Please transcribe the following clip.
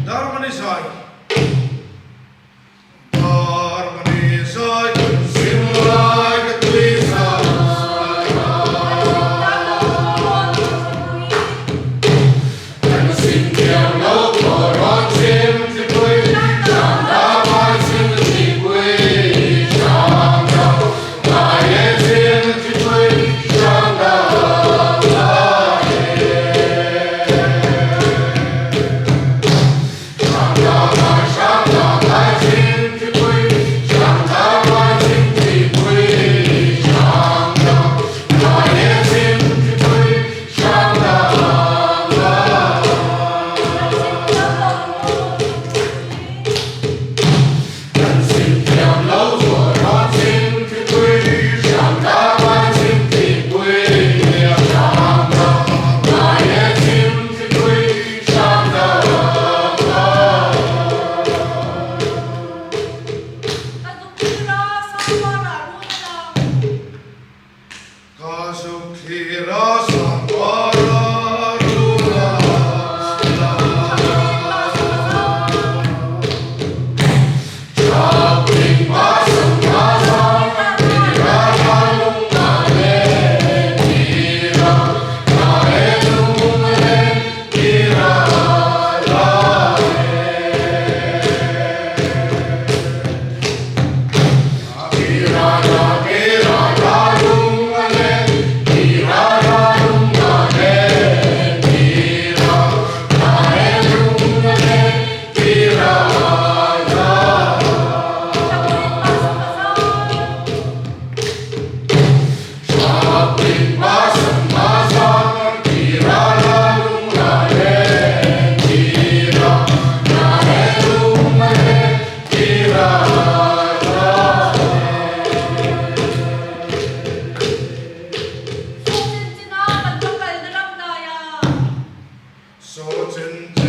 Darmani zai Darmani zai kan zir lai ka tui zai Kan sim thiam lo pawh rawn chim thipui Hrang da vai chim thipui Hrang da vai e chim thipui Hrang da vai e Hrang da vai hrang da vai chim thipui Hrang da vai chim thipui Hrang da vai e chim thipui Ka zuk thlir a sangvar a rul a la. Saw chin